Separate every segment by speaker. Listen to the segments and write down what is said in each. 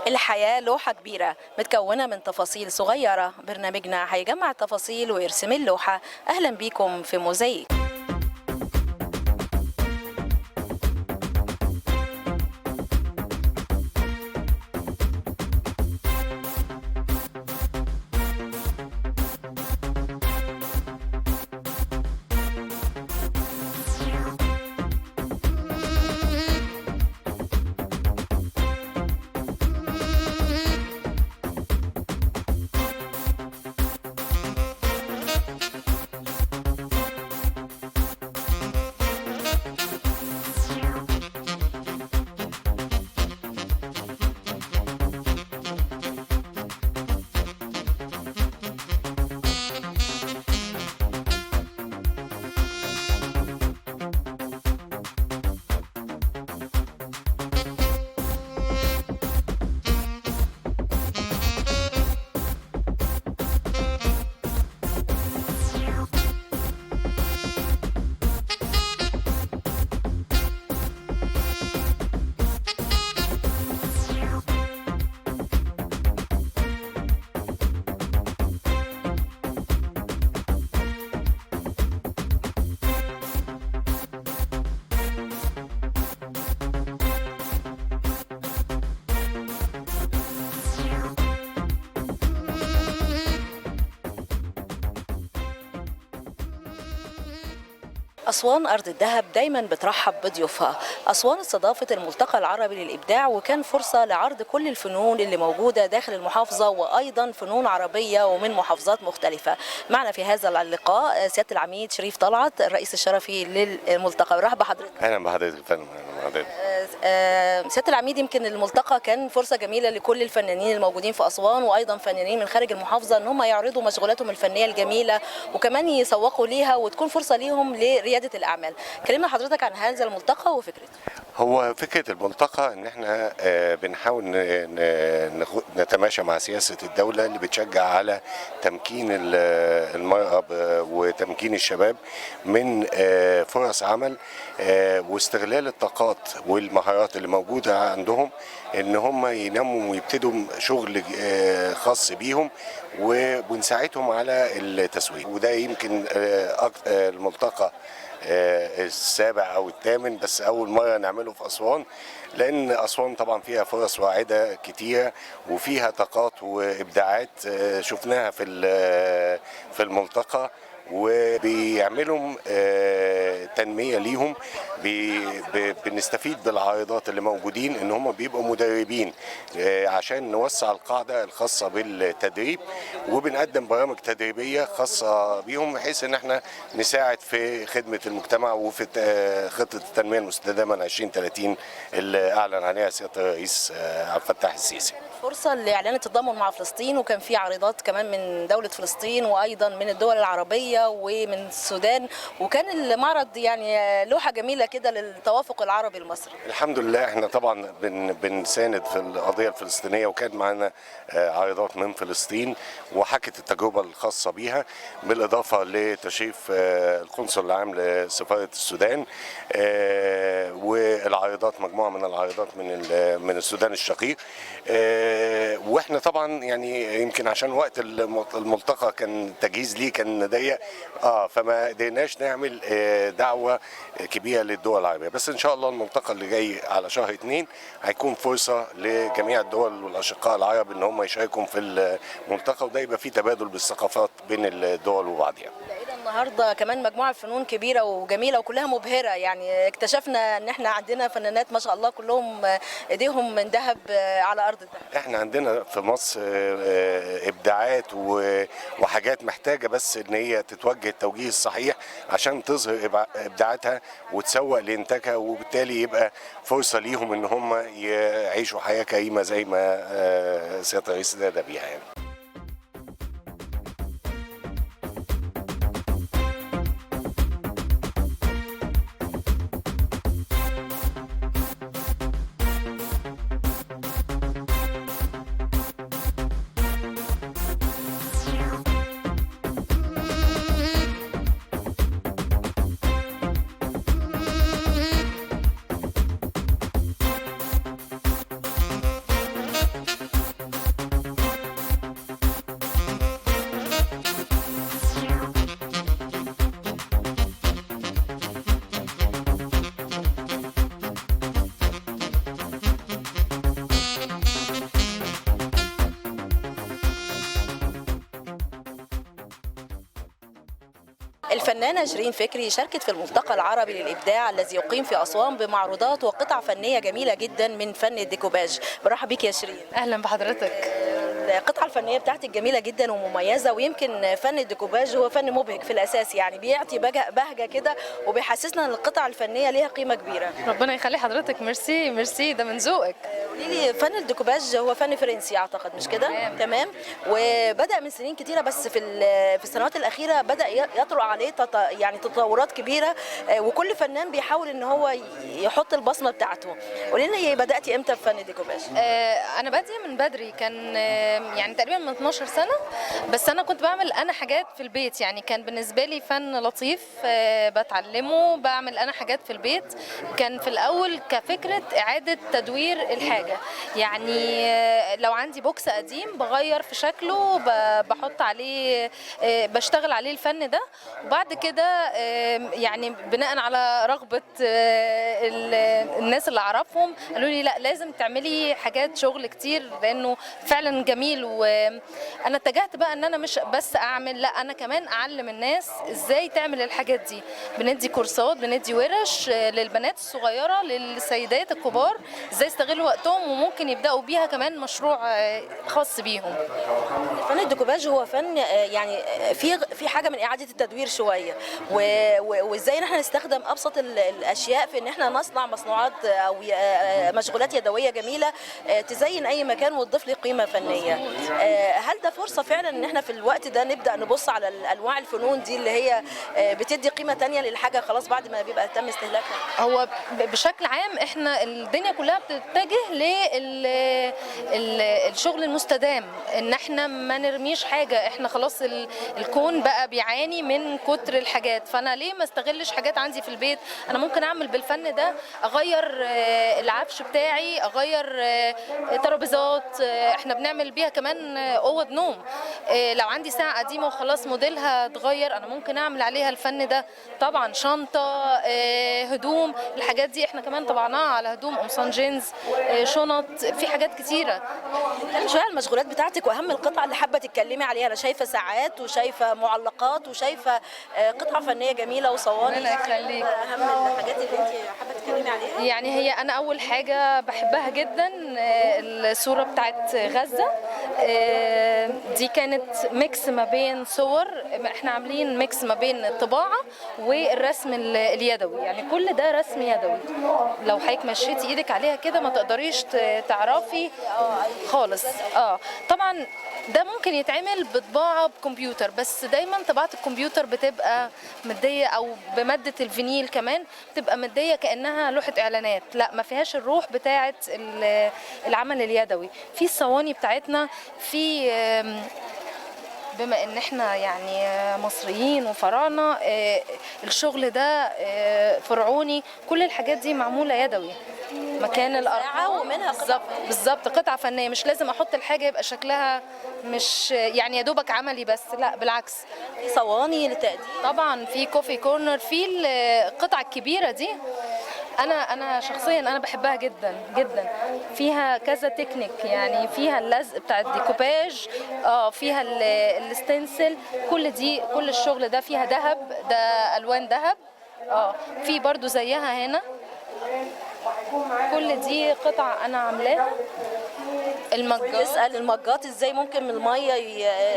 Speaker 1: الحياة لوحة كبيرة متكونة من تفاصيل صغيرة. برنامجنا هيجمع التفاصيل ويرسم اللوحة. أهلا بيكم في موزايك. أسوان أرض الذهب دايما بترحب بضيوفها. أسوان استضافت الملتقى العربي للإبداع، وكان فرصة لعرض كل الفنون اللي موجودة داخل المحافظة وأيضا فنون عربية ومن محافظات مختلفة. معنا في هذا اللقاء سيادة العميد شريف طلعت، الرئيس الشرفي للملتقى. مرحبا بحضرتك.
Speaker 2: اهلا بحضرتك يا فندم. اهلا بحضرتك.
Speaker 1: سيادة العميد، يمكن الملتقى كان فرصة جميلة لكل الفنانين الموجودين في أسوان وأيضا فنانين من خارج المحافظة إن هم يعرضوا مشغولاتهم الفنية الجميلة وكمان يسوقوا ليها وتكون فرصة ليهم لريادة الأعمال. كلمنا حضرتك عن هذا الملتقى وفكرته.
Speaker 2: هو فكرة الملتقى إن احنا بنحاول نتماشى مع سياسة الدولة اللي بتشجع على تمكين المرأة وتمكين الشباب من فرص عمل واستغلال الطاقات والمهارات اللي موجودة عندهم، إن هم ينموا ويبتدوا شغل خاص بيهم وبنساعدهم على التسويق. وده يمكن الملتقى السابع أو الثامن، بس أول مرة نعمله في أسوان، لأن أسوان طبعا فيها فرص واعدة كتيرة وفيها طاقات وإبداعات شفناها في الملتقى، وبيعملوا تنمية ليهم. بنستفيد بالعارضات اللي موجودين ان هم بيبقوا مدربين عشان نوسع القاعدة الخاصة بالتدريب، وبنقدم برامج تدريبية خاصة بيهم بحيث ان احنا نساعد في خدمة المجتمع وفي خطة التنمية المستدامة 2030 اللي اعلن عليها سيادة الرئيس عبد الفتاح السيسي.
Speaker 1: فرصة لإعلان التضامن مع فلسطين، وكان في عارضات كمان من دولة فلسطين وأيضا من الدول العربية ومن السودان، وكان المعرض يعني لوحة جميلة كده للتوافق العربي المصري.
Speaker 2: الحمد لله احنا طبعا بنساند في القضية الفلسطينية، وكان معنا عارضات من فلسطين وحكت التجربة الخاصة بيها، بالإضافة لتشريف القنصل العام لسفارة السودان والعارضات، مجموعة من العارضات من السودان الشقيق. واحنا طبعا يعني يمكن عشان وقت الملتقى كان تجهيز ليه كان ضيق، فما قدرناش نعمل دعوة كبيرة للدول العربية، بس ان شاء الله الملتقى اللي جاي على شهر 2 هيكون فرصة لجميع الدول والاشقاء العرب ان هم يشاركوا في الملتقى، وده يبقى فيه تبادل بالثقافات بين الدول وبعضها.
Speaker 1: لقينا النهارده كمان مجموعة فنون كبيرة وجميلة وكلها مبهرة، يعني اكتشفنا ان احنا عندنا فنانات ما شاء الله كلهم ايديهم من ذهب على ارض الذهب.
Speaker 2: احنا عندنا في مصر ابداعات وحاجات محتاجة بس ان هي تتوجه التوجيه الصحيح عشان تظهر ابداعاتها وتسوق لانتاجها، وبالتالي يبقى فرصة ليهم ان هم يعيشوا حياة كريمة زي ما سيادة الرئيس ده بيها يعني.
Speaker 1: الفنانة شيرين فكري شاركت في الملتقى العربي للإبداع الذي يقيم في أسوان بمعروضات وقطع فنية جميلة جدا من فن الديكوباج. برحب بيك يا شيرين.
Speaker 3: اهلا بحضرتك.
Speaker 1: القطعة الفنية بتاعتك جميلة جدا ومميزة، ويمكن فن الديكوباج هو فن مبهج في الأساس، يعني بيعطي بهجة كده وبيحسسنا أن القطع الفنية ليها قيمة كبيرة.
Speaker 3: ربنا يخلي حضرتك، merci merci، ده من ذوقك.
Speaker 1: قولي لي، فن الديكوباج هو فن فرنسي أعتقد، مش كده؟ تمام. وبدأ من سنين كتيرة، بس في السنوات الأخيرة بدأ يطرأ عليه يعني تطورات كبيرة، وكل فنان بيحاول إن هو يحط البصمة بتاعته. قولي لنا، بدأتي إمتى في فن الديكوباج؟
Speaker 3: أنا بادية من بدري، كان يعني تقريبا من 12 سنة، بس أنا كنت بعمل أنا حاجات في البيت، يعني كان بالنسبة لي فن لطيف، بتعلمه، بعمل أنا حاجات في البيت. كان في الأول كفكرة إعادة تدوير الحاجة، يعني لو عندي box قديم بغير في شكله، بحط عليه، بشتغل عليه الفن ده. وبعد كده يعني بناء على رغبة الناس اللي أعرفهم قالوا لي لا، لازم تعملي حاجات شغل كتير لأنه فعلا جميل. وانا اتجهت بقى ان انا مش بس اعمل، لا انا كمان اعلم الناس ازاي تعمل الحاجات دي. بندي كورسات، بندي ورش للبنات الصغيره، للسيدات الكبار، ازاي يستغلوا وقتهم وممكن يبداوا بيها كمان مشروع خاص بيهم.
Speaker 1: فن الديكوباج هو فن يعني في حاجة من اعاده التدوير شوية، وازاي ان احنا نستخدم ابسط الاشياء في ان احنا نصنع مصنوعات او مشغولات يدوية جميلة تزين اي مكان وتضيف له قيمة فنية. هل ده فرصة فعلا ان احنا في الوقت ده نبدا نبص على انواع الفنون دي اللي هي بتدي قيمة تانية للحاجة خلاص بعد ما بيبقى تم استهلاكها؟
Speaker 3: هو بشكل عام احنا الدنيا كلها بتتجه للشغل المستدام، ان احنا ما نرميش حاجة، احنا خلاص الكون بقى بيعاني من كتر الحاجات، فانا ليه ما استغلش حاجات عندي في البيت؟ انا ممكن اعمل بالفن ده، اغير العفش بتاعي، اغير ترابيزات، احنا بنعمل بيها كمان اوض نوم. لو عندي ساعة قديمة وخلاص موديلها اتغير، انا ممكن اعمل عليها الفن ده. طبعا شنطه، هدوم، الحاجات دي احنا كمان طبعناها على هدوم، قمصان جينز، شنط، في حاجات كتيرة.
Speaker 1: اتكلم شوية على المشغولات بتاعتك واهم القطع اللي حابة تتكلمي عليها. انا شايفه ساعات وشايفه معلقات وشايفه قطعه فنية جميلة وصواني.
Speaker 3: ربنا يخليك.
Speaker 1: اهم الحاجات اللي انت حابة تتكلمي عليها؟
Speaker 3: يعني هي انا اول حاجة بحبها جدا الصورة بتاعت غزة، دي كانت mix ما بين صور، احنا عاملين mix ما بين الطباعة والرسم اليدوي، يعني كل ده رسم يدوي. لو حضرتك مشيتي ايدك عليها كده ما تقدريش تعرفي خالص. طبعا ده ممكن يتعمل بطباعه بكمبيوتر، بس دايما طباعه الكمبيوتر بتبقى مديه، او بمادة الفينيل كمان بتبقى مديه كانها لوحة اعلانات، لا ما فيهاش الروح بتاعه العمل اليدوي. في الصواني بتاعتنا، في بما ان احنا يعني مصريين وفراعنه، الشغل ده فرعوني، كل الحاجات دي معمولة يدوي مكان الارقام
Speaker 1: ومنها
Speaker 3: بالظبط بالظبط قطعه فنية. مش لازم احط الحاجة يبقى شكلها مش يعني يا دوبك عملي بس، لا بالعكس.
Speaker 1: في صواني للتقديم
Speaker 3: طبعا، في coffee corner، في القطعة الكبيرة دي انا شخصيا انا بحبها جدا جدا. فيها كذا تكنيك، يعني فيها اللزق بتاع الديكوباج، فيها ال stencil، كل الشغل ده فيها ذهب، ده الوان ذهب، في برضو زيها هنا. كل دي قطع انا عاملاها. المجات،
Speaker 1: نسال المجات ازاي ممكن من المية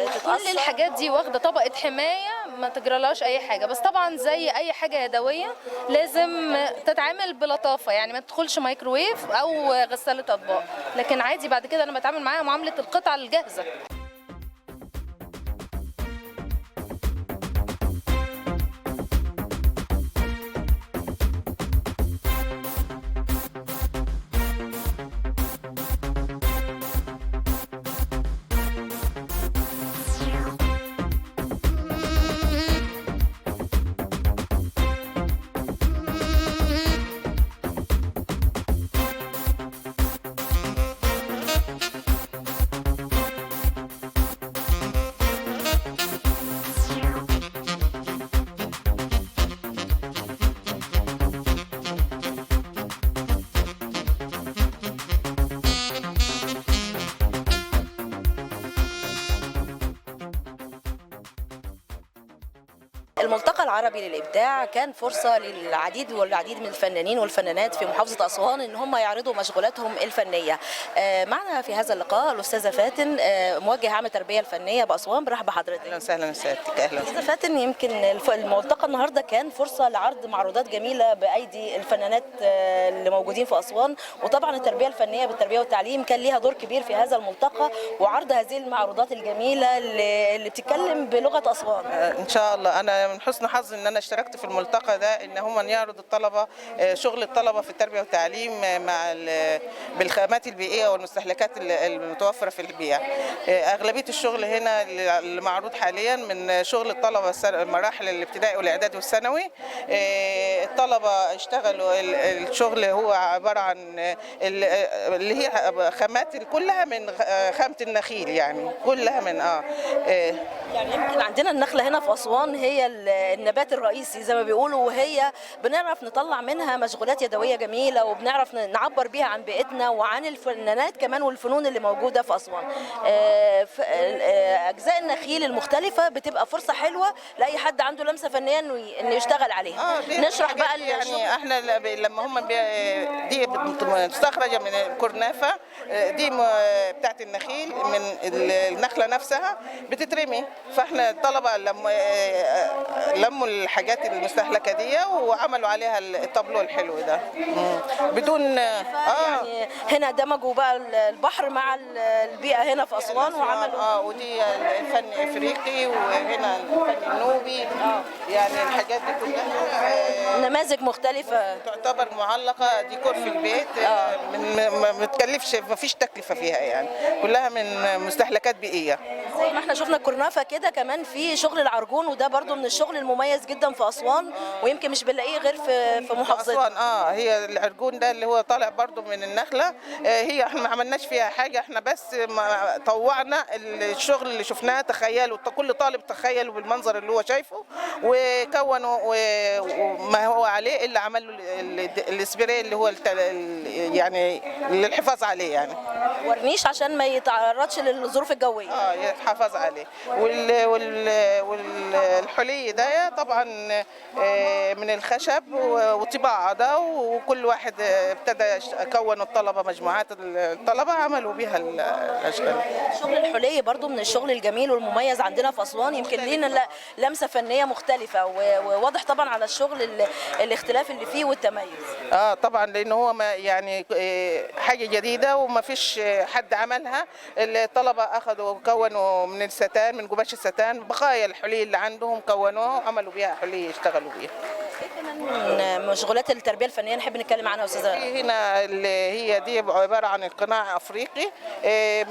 Speaker 1: تتاثر.
Speaker 3: كل الحاجات دي واخده طبقه حماية ما تجرالهاش اي حاجة، بس طبعا زي اي حاجة يدوية لازم تتعامل بلطافه، يعني ما تدخلش مايكروويف او غسالة اطباق، لكن عادي بعد كده انا بتعامل معاها معاملة القطعة الجاهزة.
Speaker 1: الملتقى العربي للإبداع كان فرصة للعديد والعديد من الفنانين والفنانات في محافظة أسوان إن هم يعرضوا مشغولاتهم الفنية. معنا في هذا اللقاء الأستاذة فاتن، موجه عام التربية الفنية بأسوان. برحب بحضرتك.
Speaker 4: اهلا وسهلا بسيادتك. اهلا
Speaker 1: أستاذة فاتن، يمكن الملتقى النهارده كان فرصة لعرض معروضات جميلة بأيدي الفنانات اللي موجودين في أسوان، وطبعا التربية الفنية بالتربية والتعليم كان ليها دور كبير في هذا الملتقى وعرض هذه المعروضات الجميلة اللي بتتكلم بلغة أسوان.
Speaker 4: ان شاء الله انا من حسن حظي ان انا اشتركت في الملتقى ده، ان هم يعرض الطلبة شغل الطلبة في التربية والتعليم مع بالخامات البيئية والمستهلكات المتوفرة في البيئة. اغلبية الشغل هنا اللي معروض حاليا من شغل الطلبة المراحل الابتدائي والاعدادي والثانوي. الطلبة اشتغلوا الشغل هو عبارة عن اللي هي خامات كلها من خامة النخيل، يعني كلها من
Speaker 1: يعني يمكن عندنا النخلة هنا في أسوان هي النبات الرئيسي زي ما بيقولوا، وهي بنعرف نطلع منها مشغولات يدوية جميلة، وبنعرف نعبر بيها عن بيئتنا وعن الفنانات كمان والفنون اللي موجودة في أسوان. أجزاء النخيل المختلفة بتبقى فرصة حلوة لأي حد عنده لمسة فنية إنه يشتغل عليها. نشرح بقى
Speaker 4: يعني احنا لما هم دي مستخرجة من الكرنافة، دي بتاعت النخيل من النخلة نفسها بتترمي، فاحنا الطلبة لما لموا الحاجات المستهلكه دي وعملوا عليها الطابلو الحلو ده بدون
Speaker 1: يعني هنا دمجوا بقى البحر مع البيئة هنا في اسوان وعملوا
Speaker 4: ودي الفن الافريقي وهنا الفن النوبي، يعني الحاجات دي كلها
Speaker 1: نماذج مختلفة
Speaker 4: تعتبر معلقه ديكور في البيت، من ما بتكلفش، ما فيش تكلفة فيها، يعني كلها من مستهلكات بيئية.
Speaker 1: زي ما احنا شفنا الكرنافه كده، كمان في شغل العرجون، وده برضو من الشغل المميز جدا في اسوان، ويمكن مش بنلاقيه غير في محافظتنا
Speaker 4: اسوان. هي العرجون ده اللي هو طالع برضو من النخلة، هي احنا ما عملناش فيها حاجة، احنا بس ما طوعنا الشغل اللي شفناه، تخيلوا كل طالب تخيله بالمنظر اللي هو شايفه وكونوا وما هو عليه، اللي عمل له السبراي اللي هو يعني للحفاظ عليه، يعني
Speaker 1: ورنيش عشان ما يتعرضش للظروف الجوية،
Speaker 4: يتحافظ عليه. والحلي ده طبعا من الخشب وطباعه ده، وكل واحد ابتدى كونوا الطلبة مجموعات الطلبة عملوا بيها الاشغال.
Speaker 1: شغل الحلي برضو من الشغل الجميل والمميز عندنا في اسوان، يمكن لينا لمسه فنية مختلفة، وواضح طبعا على الشغل الاختلاف اللي فيه والتميز.
Speaker 4: طبعا لان هو ما يعني حاجة جديدة وما فيش حد عملها، الطلبة اخذوا كونوا من الستان، من قماش الستان بقايا الحلي اللي عندهم كونوها وعملوا بيها حلي يشتغلوا بيها.
Speaker 1: ايه كمان من مشغولات التربية الفنية نحب نتكلم عنها يا استاذه؟
Speaker 4: هنا اللي هي دي عبارة عن القناع افريقي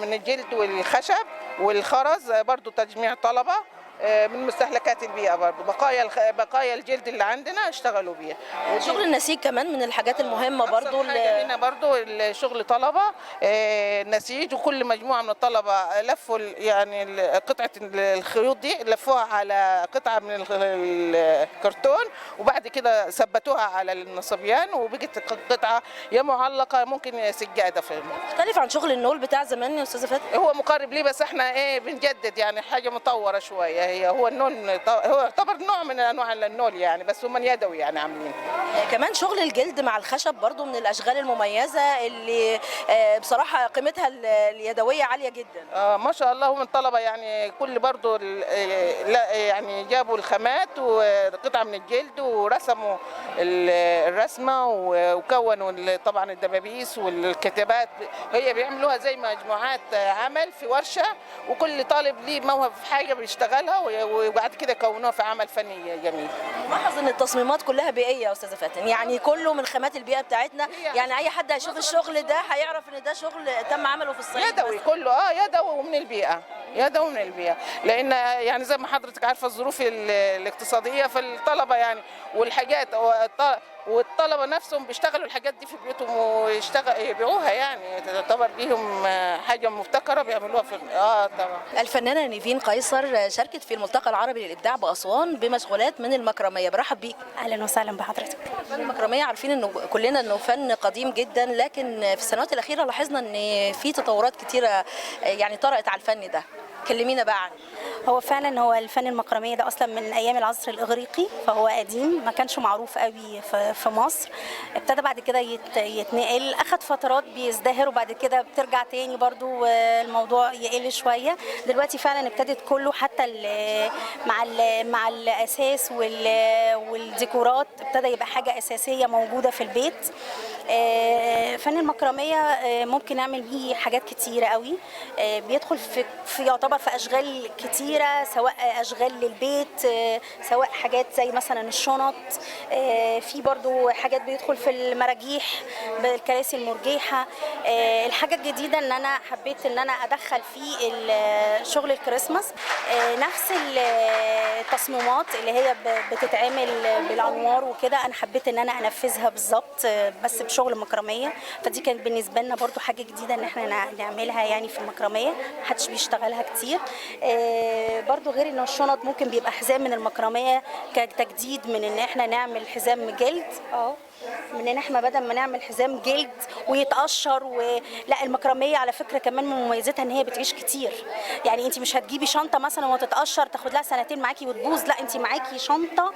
Speaker 4: من الجلد والخشب والخرز، برضو تجميع طلبه من مستهلكات البيئة، برضو بقايا الجلد اللي عندنا اشتغلوا بيها.
Speaker 1: شغل النسيج كمان من الحاجات المهمة برضو،
Speaker 4: هنا برضو الشغل طلبه نسيج، وكل مجموعة من الطلبة لفوا يعني قطعه الخيوط دي لفوها على قطعه من الكرتون، وبعد كده ثبتوها على النصبيان وبقت قطعه يا معلقه ممكن سجادة. في
Speaker 1: مختلف عن شغل النول بتاع زمان يا استاذه فاتن؟
Speaker 4: هو مقارب ليه، بس احنا بنجدد يعني حاجة مطوره شوية. هي هو النول هو يعتبر نوع من انواع النول يعني، بس هم يدوي يعني عاملين.
Speaker 1: كمان شغل الجلد مع الخشب برضو من الاشغال المميزة اللي بصراحة قيمتها اليدوية عالية جدا.
Speaker 4: ما شاء الله، هم الطلبة يعني كل برضو لا يعني جابوا الخامات وقطعه من الجلد ورسموا الرسمة وكونوا طبعا الدبابيس والكتابات، هي بيعملوها زي مجموعات عمل في ورشه، وكل طالب ليه موهبة في حاجة بيشتغلها، وبعد كده كونوها في عمل فني جميل.
Speaker 1: ملاحظ ان التصميمات كلها بيئية يا استاذه فاتن، يعني كله من خامات البيئة بتاعتنا، يعني اي حد هيشوف الشغل ده هيعرف ان ده شغل تم عمله في الصعيد
Speaker 4: يدوي كله، يدوي ومن البيئة، يدوي من البيئة، لان يعني زي ما حضرتك عارفه الظروف الاقتصادية فالطلبه يعني والحاجات، والطلبة نفسهم بيشتغلوا الحاجات دي في بيوتهم ويشتغل يبيعوها، يعني تعتبر ليهم حاجة مبتكره بيعملوها في طبعا.
Speaker 1: الفنانة نيفين قيصر شاركت في الملتقى العربي للابداع باسوان بمشغولات من المكرميه، برحب بيك.
Speaker 5: اهلا وسهلا بحضرتك.
Speaker 1: الفن المكرميه عارفين انه كلنا انه فن قديم جدا، لكن في السنوات الاخيرة لاحظنا ان في تطورات كتيرة يعني طرأت على الفن ده، كلمينا بقى عنه.
Speaker 5: هو فعلا هو الفن المكرميه ده اصلا من ايام العصر الاغريقي، فهو قديم ما كانش معروف قوي في مصر. ابتدى بعد كده يتنقل، اخد فترات بيزدهر وبعد كده بترجع تاني برضو الموضوع يقل شوية. دلوقتي فعلا ابتدت كله حتى مع الاساس والديكورات ابتدى يبقى حاجة اساسية موجودة في البيت. فن المكرميه ممكن نعمل بيه حاجات كتيرة قوي، بيدخل في يعتبر في اشغال كتيرة، سواء اشغال للبيت، سواء حاجات زي مثلا الشنط، في برضو حاجات بيدخل في المراجيح بالكراسي المرجيحه. الحاجة الجديدة ان انا حبيت ان انا ادخل فيه شغل الكريسماس، نفس التصميمات اللي هي بتتعمل بالانوار وكده، انا حبيت ان انا انفذها بالظبط بس بشغل مكرميه. فدي كانت بالنسبة لنا برضو حاجة جديدة ان احنا نعملها يعني في المكرميه، محدش بيشتغلها كتير. برضو غير ان الشنط ممكن بيبقى حزام من المكرميه كتجديد، من ان احنا نعمل حزام جلد، من ان احنا بدل ما نعمل حزام جلد ويتقشر لا، المكرميه على فكرة كمان من مميزاتها ان هي بتعيش كتير. يعني انت مش هتجيبي شنطه مثلا وتتقشر تاخد لها سنتين معاكي وتبوظ، لا انت معاكي شنطه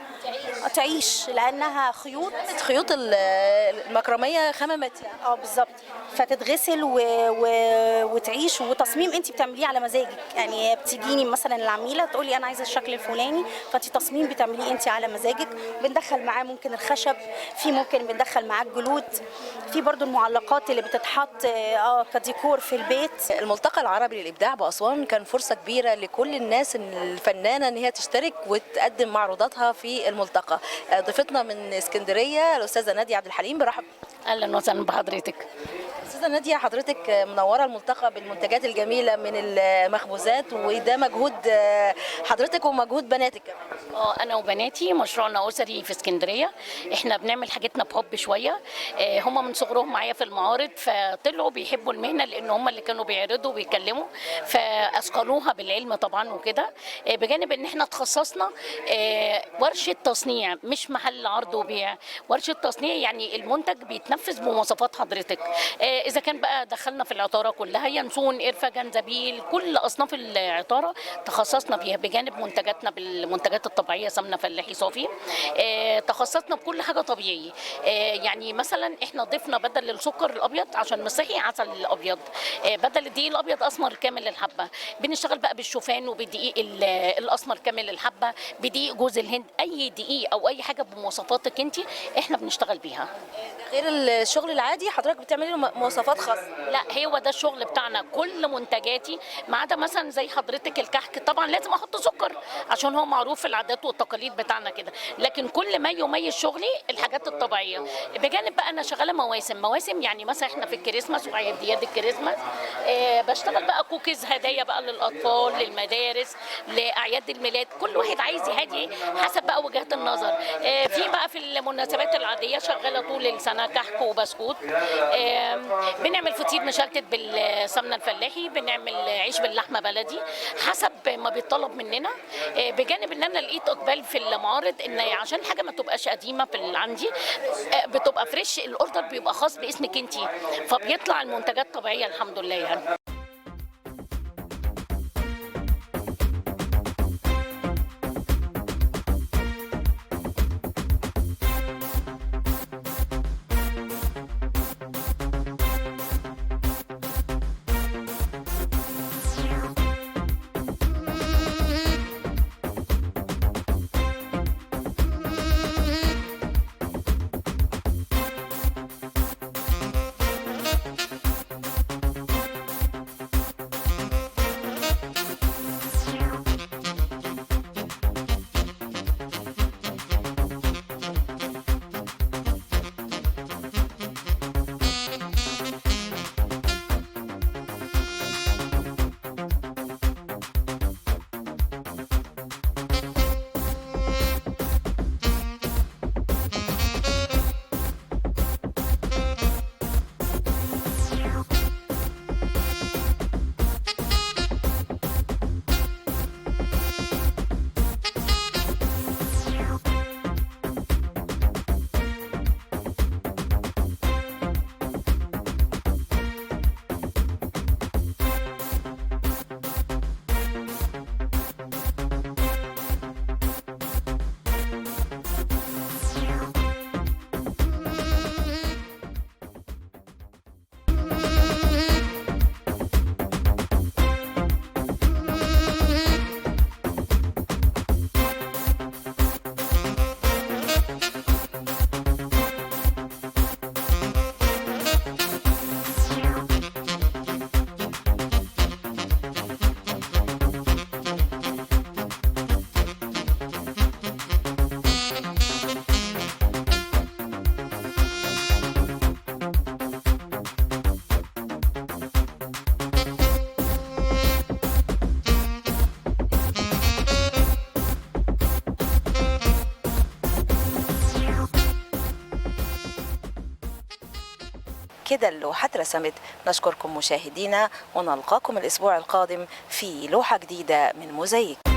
Speaker 5: تعيش لانها خيوط،
Speaker 1: خيوط المكرميه خامة متينة.
Speaker 5: بالظبط، فتتغسل وتعيش، وتصميم انت بتعمليه على مزاجك. يعني بتجيني مثلا العميله تقولي انا عايزه الشكل الفلاني، فانت تصميم بتعمليه انت على مزاجك. بندخل معاه ممكن الخشب، في ممكن بندخل معاه الجلود، في برضو المعلقات اللي بتتحط كديكور في البيت.
Speaker 1: الملتقى العربي للابداع باسوان كان فرصة كبيرة لكل الناس الفنانة ان هي تشترك وتقدم معروضاتها في الملتقى. ضيفتنا من اسكندرية الاستاذة ناديه عبد الحليم، برحب.
Speaker 6: اهلا وسهلا بحضرتك.
Speaker 1: استاذه ناديه، حضرتك منورة الملتقى بالمنتجات الجميلة من المخبوزات، وده مجهود حضرتك ومجهود بناتك كمان.
Speaker 6: انا وبناتي مشروعنا اسري في اسكندرية، احنا بنعمل حاجتنا بحب شوية. هم من صغرهم معايا في المعارض، فطلعوا بيحبوا المهنة لان هم اللي كانوا بيعرضوا وبيتكلموا، فاثقلوها بالعلم طبعا وكده. بجانب ان احنا تخصصنا ورشه تصنيع، مش محل عرض وبيع، ورشه تصنيع يعني المنتج بيتنفذ بمواصفات حضرتك. اذا كان بقى دخلنا في العطاره كلها، ينسون، قرفه، جنزبيل، كل اصناف العطاره تخصصنا فيها، بجانب منتجاتنا بالمنتجات الطبيعية، سمنه فلاحي صافي. تخصصنا بكل حاجة طبيعية. يعني مثلا احنا ضفنا بدل السكر الابيض عشان مصحي عسل الابيض، بدل الدقيق الابيض اسمر كامل الحبة. بنشتغل بقى بالشوفان وبالدقيق الاسمر كامل الحبة، بدقيق جوز الهند، اي دقيق او اي حاجة بمواصفاتك انت احنا بنشتغل بيها.
Speaker 1: غير الشغل العادي حضرتك بتعملي له مواصفات خاصة؟
Speaker 6: لا، هو ده الشغل بتاعنا، كل منتجاتي ما عدا مثلا زي حضرتك الكحك طبعا لازم احط سكر عشان هو معروف في العادات والتقاليد بتاعنا كده، لكن كل ما يميز شغلي الحاجات الطبيعية. بجانب بقى انا شغالة مواسم، مواسم يعني مثلا احنا في الكريسماس وعيد الكريسماس بشتغل بقى كوكيز، هدايا بقى للاطفال، للمدارس، لاعياد الميلاد، كل واحد عايز يهدي حسب بقى وجهه النظر. في بقى في المناسبات العادية شغالة طول السنة كحك وبسكوت. بنعمل فطير مشلتت بالسمنه الفلاحي، بنعمل عيش باللحمه بلدي حسب ما بيطلب مننا. بجانب ان انا لقيت اقبال في المعارض ان عشان حاجة ما تبقاش قديمة في عندي، بتبقى fresh، ال order بيبقى خاص باسمك انت، فبيطلع المنتجات طبيعية الحمد لله يعني.
Speaker 1: كده اللوحة اترسمت. نشكركم مشاهدينا، ونلقاكم الأسبوع القادم في لوحة جديدة من موزايك.